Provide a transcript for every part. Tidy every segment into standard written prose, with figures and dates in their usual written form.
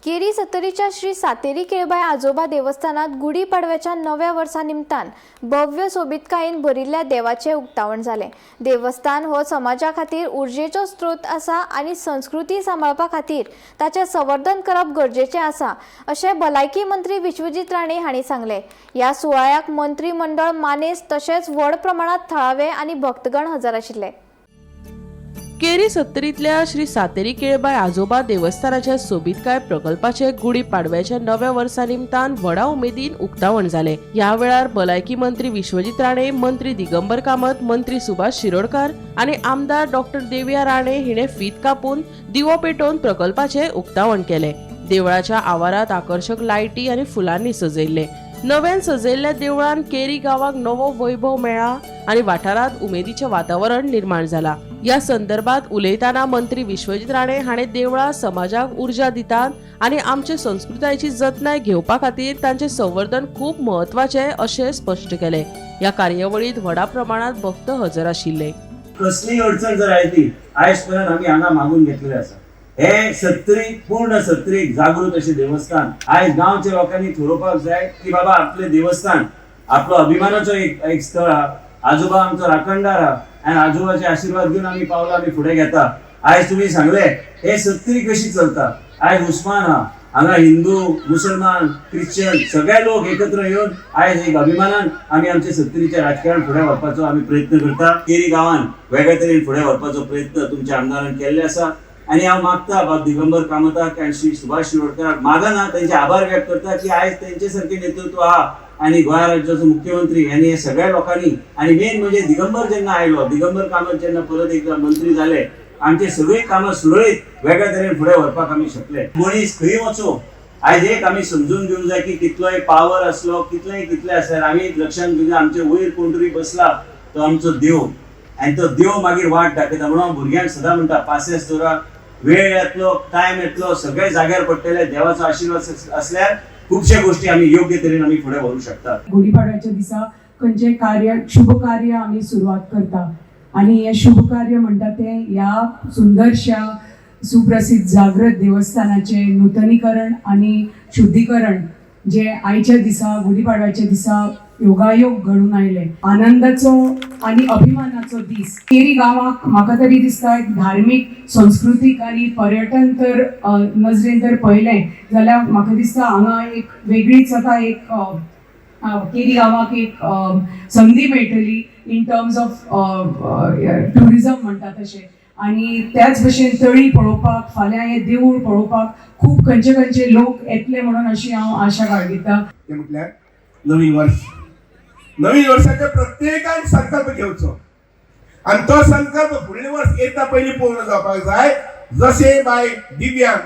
केरी सत्तरीच्या श्री सातेरी केळबाय आजोबा देवस्थानात गुढी पाडव्याच्या नव्या वर्सा निमतान भव्य सोबीतकायेन भरिल्ल्या देवाचें उक्तावण जालें. देवस्थान हो समाजा खातीर उर्जेचो स्त्रोत आसा आनी संस्कृती सांबाळपा खातीर ताचें संवर्धन करप गरजेचें आसा, अशें भलायकी मंत्री विश्वजीत राणे हांणी सांगलें. ह्या सुवाळ्याक मंत्रीमंडळ मानेस्त तशेंच व्हड प्रमाणात थळावे आनी भक्तगण हजर आशिल्ले. केरी सत्तरींतल्या श्री सातेरी केळबाय आजोबा देवस्थानाच्या सोबीतकाय प्रकल्पाचे गुढी पाडव्याच्या नव्या वर्सा निमतान व्हडा उमेदीन उक्तावण जालें. ह्या वेळार भलायकी मंत्री विश्वजीत राणे, मंत्री दिगंबर कामत, मंत्री सुभाष शिरोडकार आनी आमदार डॉक्टर देविया राणे हिणे फीत कापून, दिवो पेटोवन प्रकल्पाचें उक्तावण केलें. देवळाच्या आवारात आकर्शक लायटी आनी फुलांनी सजयल्लें. नव्यान सजयल्ल्या देवळान केरी गांवाक नवो वैभव मेळ्ळा आनी वाठारांत उमेदीचें वातावरण निर्माण जाला. ह्या संदर्भात उलयतना मंत्री विश्वजीत राणे हाणें देवळां समाजाक उर्जा दितात आनी आमचे संस्कृतायेची जतनाय घेवपा खातीर तांचें संवर्धन खूब म्हत्वाचें अशें स्पश्ट केलें. ह्या कार्यावळीत व्हडा प्रमाणात भक्त हजर आशिल्ले. कसलीय अडचण जर आयली, आयज पर्यंत आमी हांगा मागून घेतलेले आसा. हे सत्तरी, पूर्ण सत्तरी जागृत अशें देवस्थान. आयज गांवच्या लोकांनी थरोवपाक जाय की बाबा, आपलें देवस्थान आपलो अभिमानाचो एक एक स्थळ आहा. आजोबा आमचो राखणदार आहा आनी आजोबाचे आशिर्वाद घेवन आमी पावलां आमी फुडें घेता. आयज तुमी सांगले, हे सत्तरी कशी चलता. आयज उस्मान आहा, हांगा हिंदू, मुसलमान, क्रिश्चन सगळे लोक एकत्र येवन आयज एक अभिमानान आमी आमचे सत्तरीचें राजकारण फुडें व्हरपाचो आमी प्रयत्न करता. केरी गांवान वेगळ्या तरेन फुडें व्हरपाचो प्रयत्न तुमच्या आमदारान केल्ले आसा आनी हांव मागता बाब दिगंबर कामताक आनी श्री सुभाष शिरोडकराक, मागना, तेंचे आभार व्यक्त करता की आयज तेंचे सारकें नेतृत्व आहा आनी गोंय राज्याचो मुख्यमंत्री आनी हे सगळ्या लोकांनी आनी मेन म्हणजे दिगंबर जेन्ना आयलो, दिगंबर कामत जेन्ना परत एकदा मंत्री जाले, आमचे सगळीं कामां सुरळीत वेगळ्या तरेन फुडें व्हरपाक आमी शकले. मनीस खंय वचो, आयज एक आमी समजून घेवंक जाय की कितलोय पावर आसलो, कितलेय कितले आसल्यार, आमी लक्षांत घेवंक जाय, आमचे वयर कोण तरी बसला, तो आमचो देव आनी तो देव मागीर वाट दाखयता. म्हणून हांव भुरग्यांक सदां म्हणटा, पासियेंस दवरा, वेळ येतलो, टायम येतलो, सगळे जाग्यार पडटले. देवाचो आशिर्वाद असल्यार खुबशे गोष्टी आमी योग्य तरेन आमी फुडें व्हरूंक शकतात. गुढीपाडव्याच्या दिसा खंयचें कार्य, शुभ कार्य आमी सुरवात करता आनी हें शुभ कार्य म्हणटा तें ह्या सुंदरश्या सुप्रसिद्ध जागृत देवस्थानाचें नुतनीकरण आनी शुद्धीकरण जे आयच्या दिसा, गुढीपाडव्याच्या दिसा योगायोग घडून आयले. आनंदाचो आनी अभिमानाचो दीस केरी गांवाक. म्हाका तरी दिसता, एक धार्मीक, संस्कृतीक आनी पर्यटन तर नजरेन जर पळयलें जाल्यार म्हाका दिसता हांगा एक वेगळीच आतां एक अ, अ, केरी गांवाक एक संदी मेळटली इन टर्म्स ऑफ ट्युरिजम म्हणटा तशें. आनी त्याच भशेन तळी पळोवपाक, फाल्यां हें देवूळ पळोवपाक खूब खंयचे खंयचे लोक येतले म्हणून अशी हांव आशा बाळगिता. ते म्हटल्यार नवीन वर्ष. नवीन वर्षाच्या प्रत्येकान संकल्प घेवचो आनी तो संकल्प फुडलें वर्स येता पयलीं पूर्ण जावपाक जाय. जशें बाय दिव्यान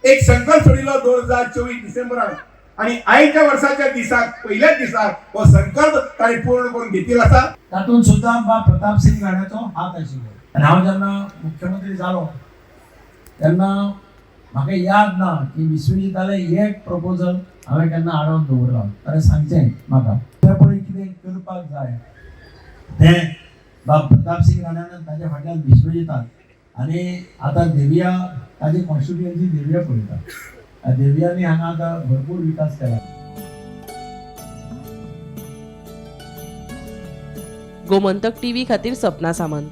एक संकल्प सोडिल्लो 2024 डिसेंबरान आनी आयच्या वर्साच्या दिसाक, पयल्याच दिसाक हो संकल्प ताणें पूर्ण करून घेतिल्लो आसा. तातूंत सुद्दां बा प्रताप सिंग राण्याचो हात आशिल्लो आनी हांव जेन्ना मुख्यमंत्री जालो तेन्ना म्हाका याद ना की विश्वजितालें एक प्रपोजल हांवें केन्ना आडोवन दवरलां. ताणें सांगचें म्हाका, तें पळय कितें करपाक जाय तें बाब प्रताप सिंग राण्यान, ताच्या फाटल्यान विश्वजितान आनी आतां देविया, ताजी कॉन्स्टिट्युएन्सी देविया पळयता. देवियांनी हांगा आतां भरपूर विकास केला. गोमंतक टीव्ही खातीर सपना सामंत.